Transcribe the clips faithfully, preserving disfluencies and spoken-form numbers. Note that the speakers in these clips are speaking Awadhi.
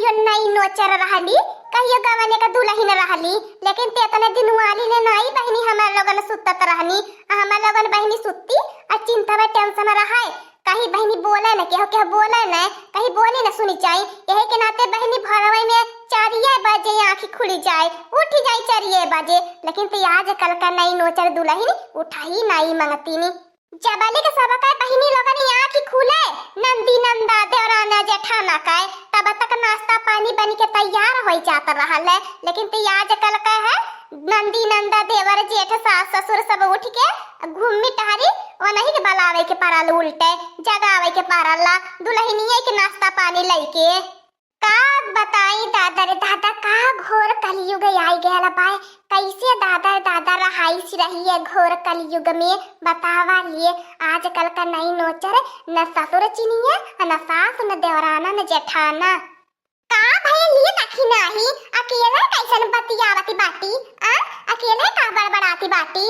नई नोचर रहली, कहियो गवने का दुलहिन रहली, लेकिन ते एतने दिन वाली ले नाई बहिनी हमर लोगन सुत्तत रहनी, आ हमर लोगन बहिनी सुत्ती, आ चिंता में tension रहे, कहीं बहिनी बोले न, केहू केहू बोले न, कहीं बोली न सुनी जाई, यही के नाते बहिनी भोरवे में चारिये बजे आँखी खुली जाए, उठी जाई चारिये बजे, लेकिन ते आजकल का नई नोचर दुलहिन उठा ही नाई मंगतीनी। जबले के सबका बहिनी लोगन आँखी खुले, नंदी नंदा देवराना जेठाना का, तब तक नाश्ता पानी बनी के तैयार होइ जात रहल है, लेकिन ते आजकल का है, नंदी नंदा देवर जेठ सास ससुर सब उठ के घूमी टहरी, ओनही के बलावे के परल, उल्टे जगावे के परल ला, दुलहिनिये के नाश्ता पानी लइके। का बताई दादा रे दादा, का घोर कलयुग आई गयल बाय। कैसे दादा रे दादा रहाइस रही है घोर कलयुग में, बतावा लिए। आजकल का नई नोचर, न ससुर चिनिया, न सास, न देवराना, न जेठाना। का भइल ये दखिनाही, अकेले कैसन बतियावती बाटी? आ, अकेले का बड़बड़ाती बाटी?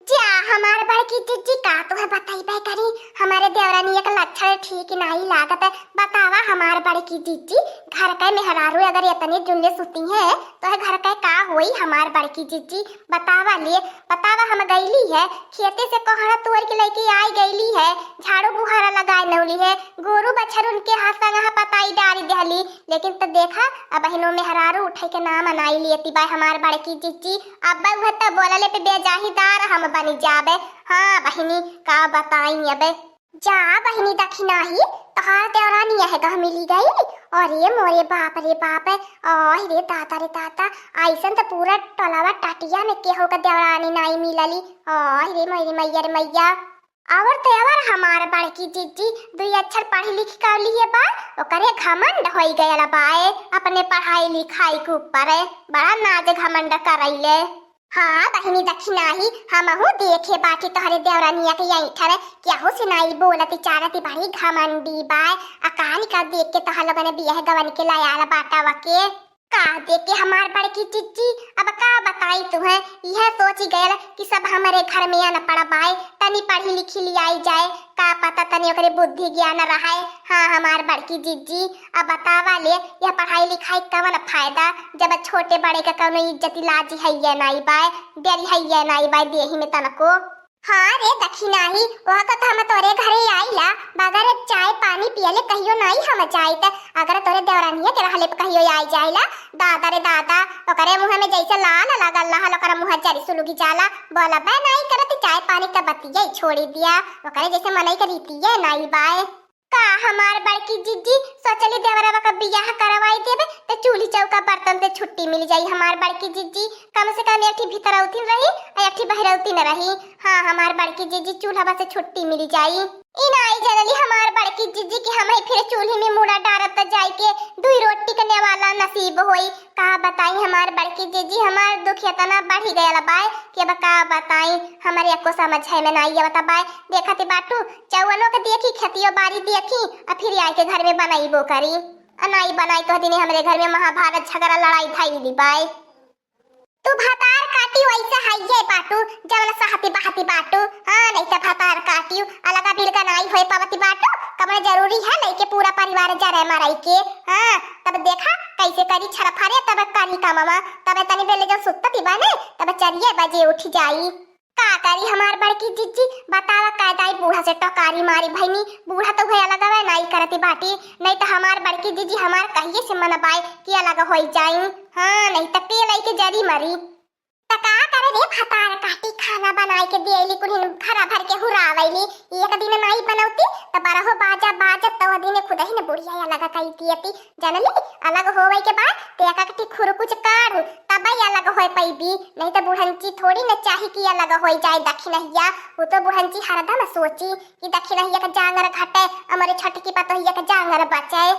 जा हमार बड़की जिज्जी, का तोहे बतइबे करी, हमरे देवरानिया के लक्षण ठीक नाई लागत। बतावा हमार बड़की जिज्जी, घर के मेहरारू अगर एतने जुल्ले सुती हैं, तोहे घर के का होई हमार बड़की जिज्जी? बतावा लिए, बतावा हम गइली है, खेते से कोहड़ा तोड़ के लइके आई गइली है, झाड़ू बुहारा लगाए नौली है, गोरू बछरुन के हाथ संग पताई डारी देहली, लेकिन त देखा, अबहिनो मेहरारू उठे के नाम नाई लेती बाय हमार बड़की जिज्जी। अब उहे त बोलले पे बेजाहीदार हम बनी जाबे। हाँ बहिनी, का बताई अबे। जा बहिनी दखिनाही, तोहार देवरानी यह गह मिली गई। अरे मोरे बाप रे बाप, आय रे दादा रे दादा, ऐसन त पूरा टोलावा टाटिया में केहू का देवरानी नाई मिलली। आय रे मोरे मैया रे मैया। और तो और हमार बड़की जिज्जी दुई अक्षर पढ़ी लिखी कर लिए बा, ओकरे घमंड होई गयल बाए अपने पढ़ाई लिखाई के ऊपर, बड़ा नाज घमंड करैले। हाँ बहिनी दखिनाही, हमहू देखे बाटी तोहरे देवरानिया के ऐंठन, केहू से नाई बोलती चालती, बड़ी घमंडी बाए। आ कहानी का देख के तोहर लोगन बियाह गवन के लायाल बाटा वके। का देखे हमार बड़की जिज्जी, अब का बताई तुहें, यह सोची गयल कि सब हमरे घर में अनपढ़ बाए, तनी पढ़ी लिखी लियाई जाए, का पता तनी ओकरे बुद्धि ज्ञान रहे। हाँ हमार बड़की जिज्जी, अब बतावा ले, यह पढ़ाई लिखाई कवन फायदा, जब छोटे बड़े का कौनो इज्जत लाज है ये नाई बाए, डर है ये नाई बाए देही में तनको। हाँ रे दखिनाही, वह का तो हम तोरे घरे आइला, बगैर चाय पानी पियले कहियो नाई हम जाइत। अगर तोरे देवरानिया के रहले पे कहियो आई जाइला, दादा रे दादा, ओकरे मुँह में जैसे लाल लगल रहल, ओकरा मुँह जरी सुलुगी जाला। बोलबे नाई करत, चाय पानी का बतिया ही छोड़ी दिया। ओकरे जैसे मनई के रीतिये नाई बाए। का हमार बड़की जिज्जी सोचली देवरवा का बियाह करवाई देबे त चूल्ही चौका बर्तन से छुट्टी मिल जाई हमार बड़की जिज्जी। कम से कम एक ठी भीतरौतिन रही और एक ठी बहरौतिन रही। हाँ हमार बड़की जिज्जी चूल्हा से छुट्टी मिल जाई। ई नाई जनली हमार बड़की जिज्जी कि हम ही फिर चूल्ही में मुड़ा डारब त जाई के दुई रोटी के नेवाला नसीब होई। का बताई हमार बड़की जिज्जी, हमार दुख इतना बढ़ी गयल बाय कि अब का बताई, हमारे एको समझे में नाई आवत बाय। देखत बाटू, चौवनो के देखी, खेतियो बारी देखी, आ फिर आई के घर में बनइबो करी। आ नाई बनाई कह दिने हमरे घर में महाभारत झगड़ा लड़ाई धइली बाय। तू भतार काटी वैसे हइये बाटू, जवन सहती बहती बाटू। हाँ, नहीं तो भतार काटियो, अलगा बिलगा नाई होए पावती बाटू। कमन जरूरी है लइके पूरा परिवार जरे मरई के। हाँ, तब देखा कैसे करी छरफरे, तब करी कमवा, तब तनी बेले जब सुत्तती बने, तब चरिये बजे उठ जाई। का करी हमार बड़की जिज्जी, बतावा का दाई बूढ़ा से टोकारी मारी भइनी। बूढ़ा तो भया लगावे नाई करती बाटी, नहीं तो हमार बड़की जिज्जी हमार कहिए से मन बाय कि अलग होई जाई। हाँ, नहीं तो पेलई के जरी मरी। त का करे रे भतार काटी, खाना बनाई के देली कुल्हिन भरा भर के हुरावैली। एक दिन नाई बनौती त बरहो बाजा बाजत तो दिने खुदही ने बुढ़िया अलग कई दियती। जनली, अलग होवे के बाद ते एक एकटी खुरकुच काढ़ू, तब ही अलग होए पैबी, नहीं तो बुढ़ंची थोड़ी न चाही कि अलग होई जाए दखिनहिया। वो तो बुढ़ंची हरदम सोची कि दखिनहिया के जांगर घटे, हमरे छोटकी पतोहिया के जांगर बचे।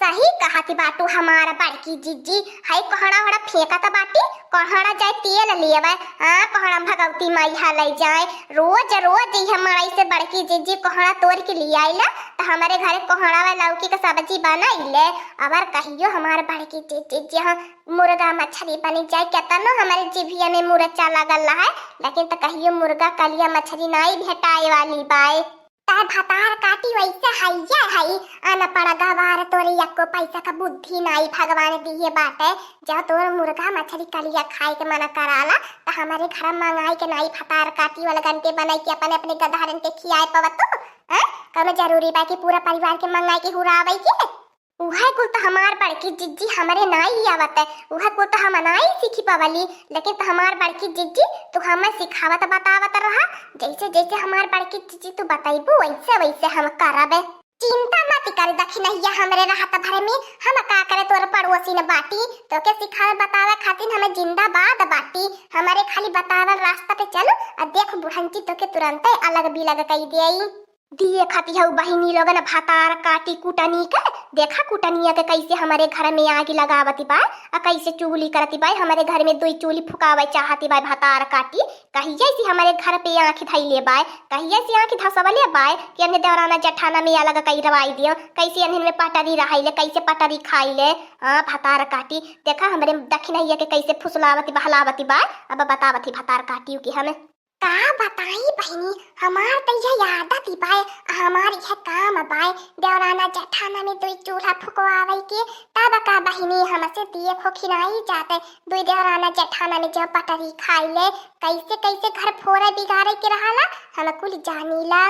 सही कहती बाटू हमार बड़की जिज्जी, हई कोहड़ा होड़ा फेंकत बाटी, कोहड़ा जाए तेल लेवे। हाँ, कोहड़ा भगवती माई हा ले जाए। रोज रोज इहे मड़ई से बड़की जिज्जी कोहड़ा तोड़ के ले आइला, त हमरे घरे कोहड़ा वा लौकी के सब्जी बनाइले। अबर कहियो हमार बड़की जिज्जी, जिज्जी, हाँ, मुर्गा मछली बनी जाए, केतनो हमरे जिभिया में मुरचा लगल रहे, लेकिन त कहियो मुर्गा कलिया मछली नाई भेटाए वाली बाए। त अरे भतार काटी वैसे हइये हई, अनपढ़ गवार, तोरे एको पैसा का बुद्धि नाई भगवान दिहे बाटे। जब तोर मुर्गा मछली कलिया खाए के मन कराला, त हमरे घर मंगाई के नाई भतार काटी वाला गंटे बनाई के अपने अपने गदहरन के खियाए पवत तू, हैं? कमे जरूरी बा कि पूरा परिवार के मंगाई के हुरावई के? उहे कुल त हमार बड़की जिज्जी हमरे नाई आवत है, उहे कुल त हम नाई सीखी पवली, लेकिन त हमार बड़की जिज्जी तू हमें सिखावत बतावत रहा, जैसे जैसे हमार बड़की जिज्जी तू बतैबू वैसे वैसे हम करब। चिंता मत कर दखिनहिया, हमरे रहत भर में हम का करे तोर पड़ोसी न बाटी, तोके सिखावे बतावे खातिर हमें जिंदाबाद बाटी, हमरे खाली बतावल रास्ता पे चलू, आ देख बुढ़ंची तोके तुरंते अलग बिलग कई देई। दिए खाती हऊ बहिनी लोगन भतार काटी कुटनी के, देखा कुटनिया के कैसे हमरे घर में आग लगावती बाय, आ कैसे चुगली करती बाय, हमरे घर में दुई चूल्ही फुकावे चाहती बाय भतार काटी। कहिया से हमरे घर पे आँखी धइले बाय, कहिया से आँखी धसवले बाय कि अन्य देवराना जेठाना में अलग कई रवाई दियो, कैसे अन्य में पटरी रहाइले, कैसे पटरी खाइले। हाँ भतार काटी, देखा हमरे दखिनहिया के कैसे फुसलावती बहलावती बाय। अब बतावती भतार काटियो कि हम का बताई बहिनी, हमार त यह आदत ही बाय, हमार यह काम बाय, देवराना जेठाना में दुई चूल्हा फुकवावे के। तब का बहिनी, हमसे दिए खोखिनाई जाते, दुई देवराना जेठाना में जो पटरी खाइले, कैसे कैसे घर फोरे बिगाड़े के रहाला, हम कुल जानीला।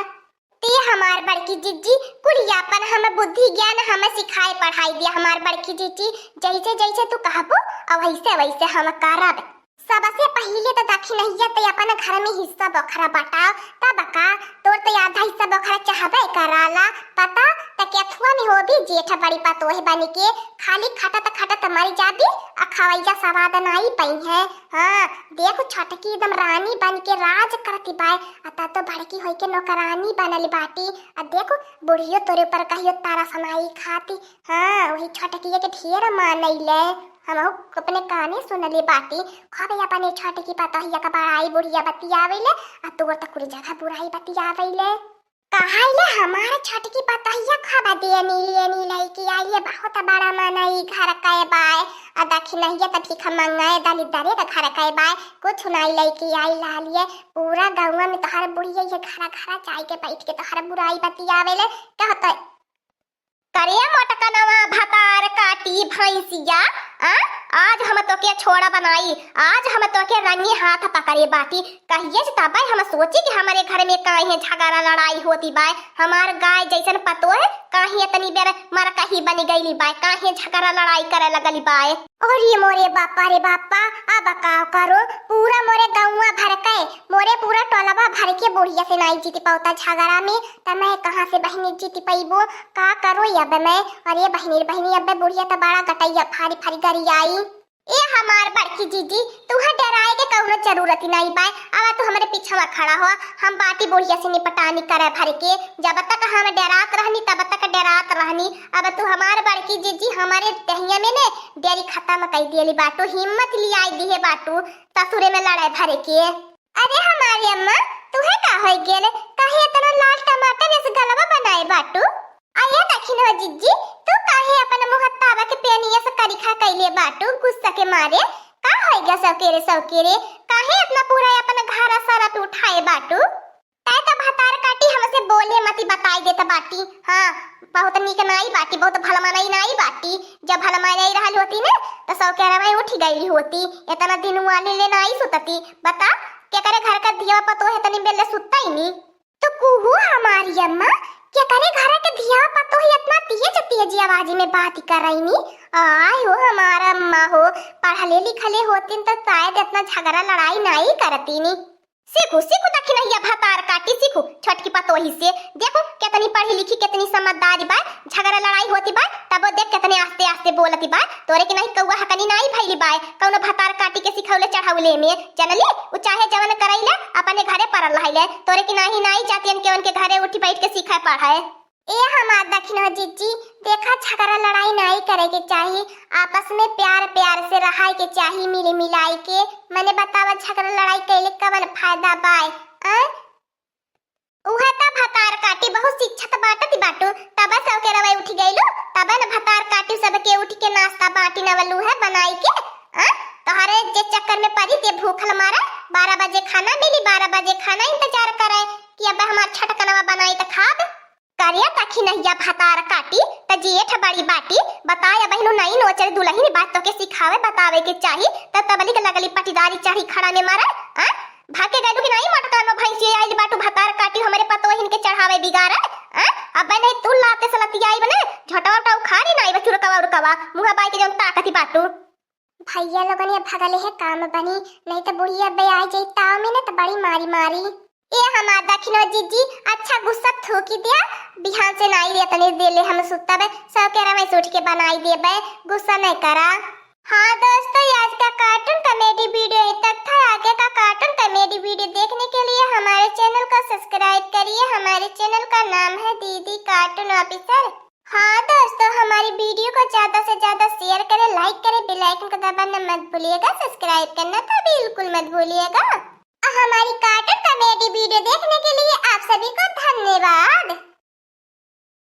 ते हमार बड़की जिज्जी, कुल यापन हम बुद्धि ज्ञान हम सिखाए पढ़ाई दिया हमार बड़की जिज्जी, जैसे जैसे तू कहबो, अ वैसे वैसे हम करब। सबसे पहिले त दखिनहिया ते अपन घर में हिस्सा बोखरा बटाओ, तब का तोर ते आधा हिस्सा बोखरा चाहबे कराला। पता त केथुआ में हो भी जेठ बड़ी पतोह बन के खाली खटत खटत मर जाबी, आ खवैया सवाद नाई पई है। हाँ, देख छोटकी एकदम रानी बन के राज करती बाय, आ ता तो बड़की होई के नौकरानी बनल बाटी। आ देख बुढ़ियो तोरे ऊपर कहियो तारा सनाई खाती। हाँ, वही छोटकिया के ढेर मानैले। हमहू अपने काने सुनले बाटी, खूब अपने छोटकी पतोहिया का बड़ाई बुढ़िया बतियावेले, आ तोर त कुल जगह बुराई बतियावेले। कहाइले हमार छोटकी पतोहिया खूब देनी लेनी लइके आइले, बहुत बड़ा मनई घर के बाय, आ दखिनहिया त भीख मंगाए दलिद्दरे के घर के बाय, कुछ नाई लइके आई लालिए। पूरा गौवा में तोहर बुढ़िया ये घरा घरा जाई के बैठ के तोहर बुराई बतियावेले। कहत करे मोटकनवा भतार काटी भैंसिया, आ? आज हम तोके छोड़ा बनाई, आज हम तोके रंगी हाथ पकड़े बाटी। कहिए से तबे हम सोची कि हमरे घर में काहे झगड़ा लड़ाई होती बाय, हमार गाय जैसन पतोह काहे इतनी बेर मरकही बन गईली बाय, काहे झगड़ा लड़ाई करे लगली बाय। अरे मोरे बापा रे बापा, अब का करो, पूरा मोरे गौवा भर के, मोरे पूरा टोलवा भर के बुढ़िया से नाई जीत पावता झगड़ा में, त मैं कहाँ से बहिनी जीत पइबो? का करो अब मैं? अरे बहिनी रे बहिनी, अब बुढ़िया त बड़ा गटैया फारी फारी गरियाई। ए हमार बड़की जीजी, तुहे डराए के कौनो जरूरत ही नाई बाय। अब तू हमरे पीछवा खड़ा हो, हम बाटी बुढ़िया से निपटानी करे भर के। जब तक हम डरात रहनी, तब तक डरात रहनी। अब तू हमार बड़की जीजी, हमरे दहिया में ने डेरी खत्म कई दियली बाटू, हिम्मत लियाई दिहे बाटू ससुरे में लड़ाई भरे के। अरे हमारी अम्मा, तुहे का होई गेल? काहे इतना लाल टमाटर जैसे गलवा बनाए बाटू? अये दखिनवा जिज्जी, तू काहे अपन मुँह तावा के पेनिया से करिखा कइले बाटू गुस्सा के मारे? का होई गा सौकेरे सौकेरे? काहे इतना पूरा अपन घरा सारा पे उठाए बाटू? तै त भतार काटी हमसे बोले मती बताई देत बाटी। हाँ, बहुत नीक नाई बाटी, बहुत भलमनई नाई बाटी। जब भलमनई रहल होती ने, त सौकेरवा उठी गइली होती। इतना दिन वाली ले नाई सुतती। बता, केकरे घर का धिया पतोह इतनी बेले सुतता ही नी? तो कुहू हमारी अम्मा, केकरे घर के धिया पतोह इतना तेज तेज आवाज में बात कर रही नी? आय हो हमारा अम्मा हो, पढ़ले लिखले होतिन त शायद इतना झगड़ा लड़ाई नाई करती नी। सीखू, सीखू दखिनहिया भतार काटी, सीखू छोटकी पतोही से। देखू, केतनी पढ़ी लिखी, केतनी समझदारी बाय, झगड़ा लड़ाई होती बाय, तबो देख केतने आस्ते आस्ते बोलती बाय। तोरे की नाहीं कौआ हकनी नाहीं भइली बाय, कौनो भतार काटी के सिखौले चढ़ौले में, जनली? उ चाहे जवन करैले, अपने घरे परल रहैले। तोरे की नाहीं नाहीं जातियन के उनके घरे उठी बैठ के सीखे पढ़े। ए हमार दखिनो जिज्जी, देखा, झगड़ा लड़ाई नाई करे के चाही, आपस में प्यार प्यार से रहाई के चाही, मिली मिलाई के। मने बतावा, झगड़ा लड़ाई कैले कवन फायदा बाय? आय? उहे त भतार काटी बहुत शिक्षित बाटत बाटू, तब सौकेरवा उठ गइलू, तब न भतार काटी सबके उठ के नाश्ता बाटी नवलू है बनाई के। आ? तोहरे जे चक्कर में परी ते भूखल मारे, बारह बजे खाना मिली, बारह बजे खाना इंतजार करे। कि अब हमार छटकनवा बनाई त खाब। करिया दखिनहिया भतार काटी, त जेठ बड़ी बाटी, बताए अब हिनु नई नोचर दुलहिन बात तोके सिखावे बतावे के चाही, त तबली के लगली पटीदारी चढ़ी खड़ा में मारे, आ? भाग के गइलू कि नाई मोटका नो भैंसी आइल बाटू भतार काटी हमरे पतोहिन के चढ़ावे बिगाड़े, आ? अब नहीं तू लाते सलतियाई बने, झोटवा उठा उखाड़ी नाई बा चुरकवा उरकवा, मुँह बाई के जौन ताकती बाटू। भैया लोगन ये भगले है काम बनी, नहीं तो बुढ़िया बे आ जाई ताव में ना तो बड़ी मारी मारी। ए हमार दखिनो जीजी, अच्छा गुस्सा थूकी दिया, बिहान से नाई रे तने देले हम सुतबे, सब के रमेश उठ के बनाई देबे, गुस्सा नहीं करा। हाँ दोस्तों, ये आज का कार्टून कॉमेडी वीडियो यहीं तक था। आगे का कार्टून कॉमेडी वीडियो देखने के लिए हमारे चैनल को सब्सक्राइब करिए। हमारे चैनल का नाम है दीदी कार्टून ऑफिसर। हाँ दोस्तों, हमारी वीडियो को ज्यादा से ज्यादा शेयर करें, लाइक करें, बेल आइकन को दबाना मत भूलिएगा, सब्सक्राइब करना तो बिल्कुल मत भूलिएगा।